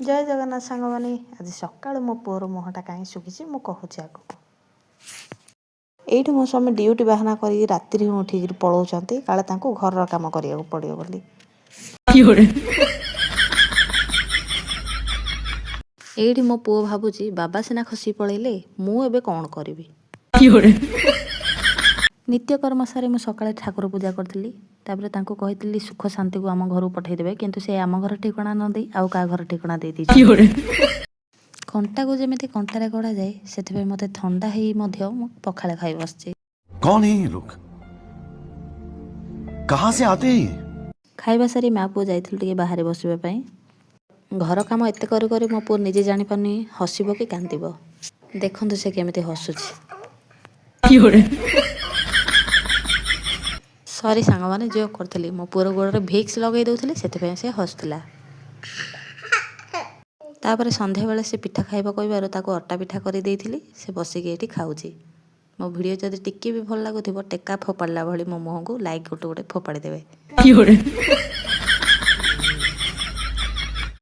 ଜୟ ଜଗନ୍ନାଥ ସାଙ୍ଗମାନେ। ଆଜି ସକାଳୁ ମୋ ପୁଅର ମୁହଁଟା କାହିଁ ଶୁଖିଛି, ମୁଁ କହୁଛି ଆଗକୁ। ଏଇଠି ମୋ ସ୍ୱାମୀ ଡ୍ୟୁଟି ବାହାନା କରିକି ରାତିରେ ହିଁ ଉଠିକିରି ପଳାଉଛନ୍ତି, କାଳେ ତାଙ୍କୁ ଘରର କାମ କରିବାକୁ ପଡ଼ିବ ବୋଲି। ଏଇଠି ମୋ ପୁଅ ଭାବୁଛି, ବାବା ସିନା ଖସି ପଳେଇଲେ, ମୁଁ ଏବେ କ'ଣ କରିବି? ନିତ୍ୟକର୍ମ ସାରି ମୁଁ ସକାଳେ ଠାକୁର ପୂଜା କରିଥିଲି। ତାପରେ ତାଙ୍କୁ କହିଥିଲି ସୁଖ ଶାନ୍ତିକୁ ଆମ ଘରକୁ ପଠାଇଦେବେ, କିନ୍ତୁ ସେ ଆମ ଘର ଠିକଣା ନ ଦେଇ ଆଉ କାହା ଘର ଠିକଣା ଦେଇଦେଇଛି। କଣ୍ଟାକୁ ଯେମିତି କଣ୍ଟାରେ କଢ଼ାଯାଏ, ସେଥିପାଇଁ ମୋତେ ଥଣ୍ଡା ହେଇ ମଧ୍ୟ ମୁଁ ପଖାଳ ଖାଇ ବସିଛି। कौन है ये लोग? कहां से आते हैं ये? ଖାଇବା ସାରି ମା ପୁଅ ଯାଇଥିଲୁ ଟିକେ ବାହାରେ ବସିବା ପାଇଁ। ଘର କାମ ଏତେ କରି କରି ମୋ ପୁଅ ନିଜେ ଜାଣିପାରୁନି ହସିବ କି କାନ୍ଦିବ। ଦେଖନ୍ତୁ ସେ କେମିତି ହସୁଛି। ସରି ସାଙ୍ଗମାନେ, ଜୋକ୍ କରିଥିଲି। ମୋ ପୁଅର ଗୋଡ଼ରେ ଭିକ୍ସ ଲଗାଇ ଦେଉଥିଲି, ସେଥିପାଇଁ ସେ ହସୁଥିଲା। ତାପରେ ସନ୍ଧ୍ୟାବେଳେ ସେ ପିଠା ଖାଇବ କହିବାରୁ ତାକୁ ଅଟା ପିଠା କରିଦେଇଥିଲି। ସେ ବସିକି ଏଇଠି ଖାଉଛି। ମୋ ଭିଡ଼ିଓ ଯଦି ଟିକେ ବି ଭଲ ଲାଗୁଥିବ, ଟେକା ଫୋପାଡ଼ିଲା ଭଳି ମୋ ମୁହଁକୁ ଲାଇକ୍ ଗୋଟେ ଗୋଟେ ଫୋପାଡ଼ି ଦେବେ।